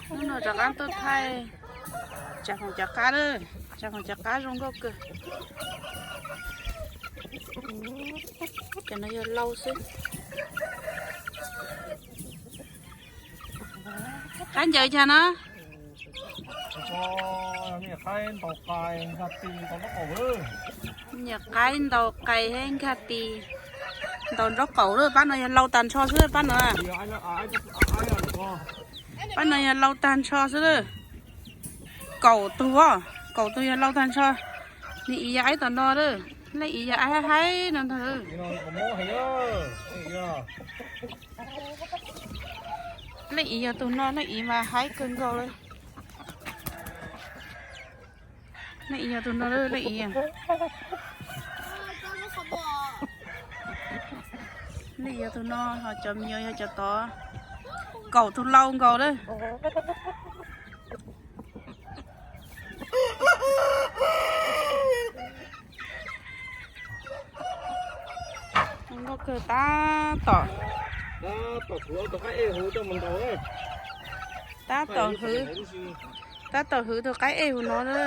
Hnub no rov qab tuaj thaij tsam khoom cov qab lawm, tsam khoom cov qab zoo nkauj kawg. Cov no yog lau xwb. Qaib ncaws cas no? Nyiam qaib ntaus qais thiab nkag tis ntaus nraub qaum lawm. Pab no yog lau tag nrho xwb pab no. Pab no yog lau tag nrho xwb lawm. Kaum tug, kaum tug yog lau tag nrho. Leej ib yog aib tom no lawm, leej ib yog aib haib no ntag. Leej ib yog tus no, leej ib mas haib kawg nkaus li. Leej ib yog tus no, leej ib, leej ib yog tus no, ho cov me nyuam yog cov tod. Kaum tus lau nkaus lawm. Nkauj kawg tab tom, tab tom hwv, tab tom hwv tus qaib ej huv no na.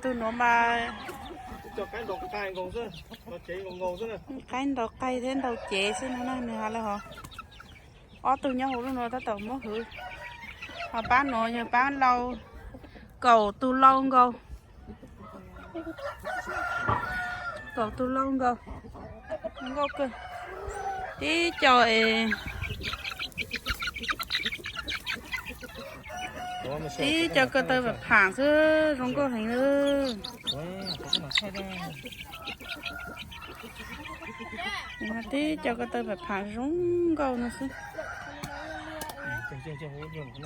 Tus no mas qaib ntaus qais thiab ntaus cev xwb no na, nws has lawm hos. Ob tug nyob hauv lub no tab tom muab hwv. Ho pab no yog pab lau, kaum tus lau nkaus. Kaum tus lau nkaus, nkauj kawg. Tib co es, tib co ko taw pam pham xwb, zoo nkauj heev lawm. Tib co ko taw pam pham zoo nkauj no xwb.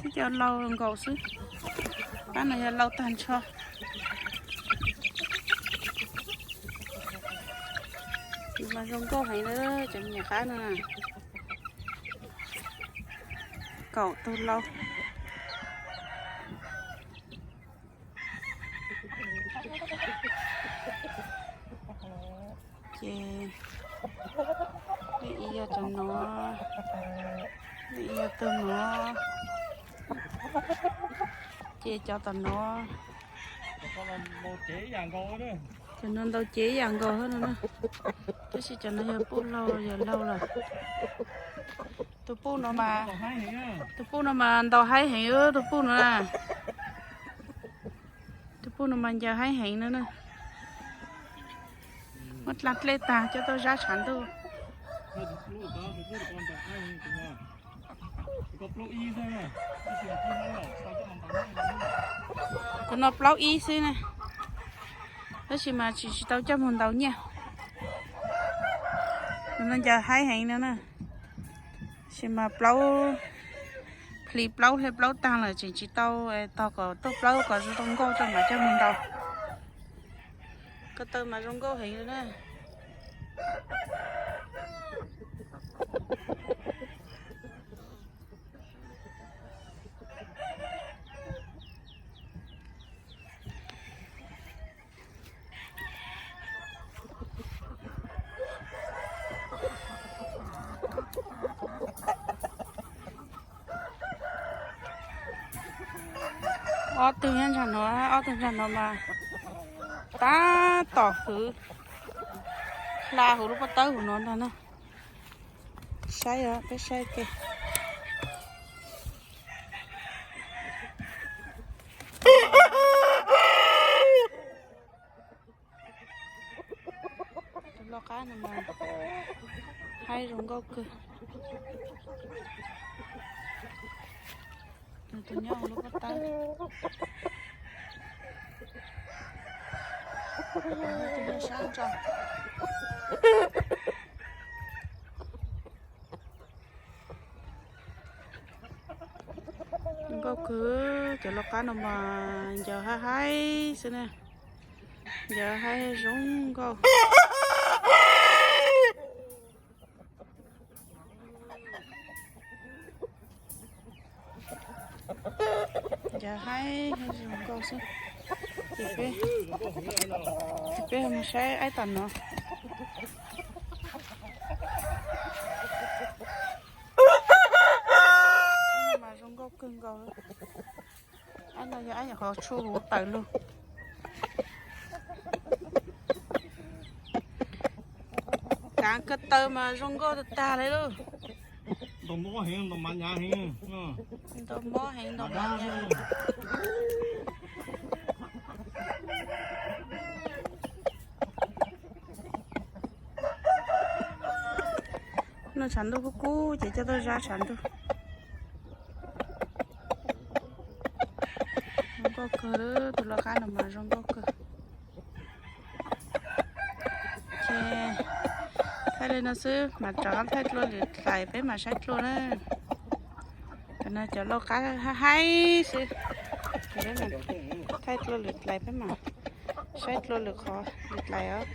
Tib co lau nkaus xwb. Pab no yog lau tag nrho. Mas zoo nkauj heev na cov me nyuam qab no. Kaum tus lau. Ces leej ib yog cov no, leej ib yog tus no, ces cov tom no. Cov no ntaus cev ib yam nkaus no na. Tab sis cov no yog puj laug, yog laug lawm. Tus puj no mas, tus puj no mas ntaus haib heev, tus puj no na. Tus puj no mas ncaws haib heev no na. Muab dlej tag coj tuaj zab tshav ntuj. Tus no plaub ib xwb na, tab sis mas tsis, tsis tau coj mus ntaus nyiaj. Tus no ncaws haib heev no na. Tab sis mas plaub, plhis plaub hle plaub tag lawm tseem tsis tau tog kom tuaj plaub kom zoo nkauj rau mam coj mus ntaus. Ko taw mas zoo nkauj heev li na. Ob tug nyob ntsag no, ob tug ntsag no mas tab tom hwv, hla huv lub pob tawb huv no ntag na. Saib, peb saib ke. Tus lau qab no mas haib zoo nkauj kawg. Nws tus nyob hauv lub pob tawb. Tus nyob sab nraud. Nkauj kawg, cov lau qab no mas ncaws haib haib xwb na. Ncaws haib zoo nkauj. Ncaws haib zoo nkauj xwb. Ces peb, ces peb mus saib aib tom no. Mas zoo nkauj kawg nkaus. Ab no yog ab nyuam qhuav tshuaj huv tawm lug. Kaav ko taw mas zoo nkauj tag tag li lauj. Ntau mob heev, ntau mas nyav heev. Ntau mob heev, ntau mas nyav. No tshav ntuj kub kub ces coj tuaj zab tshav ntuj. Zoo nkauj kawg, tus lau qab no mas zoo nkauj kawg. Ces thaij li no xwb mas rov thaij dlua lwm dlais peb mam saib dlua na. Cov no cov lau qab haib haib xwb. Thaij dlua lwm dlais peb mam saib dlua lwm qhov lwm dlais os.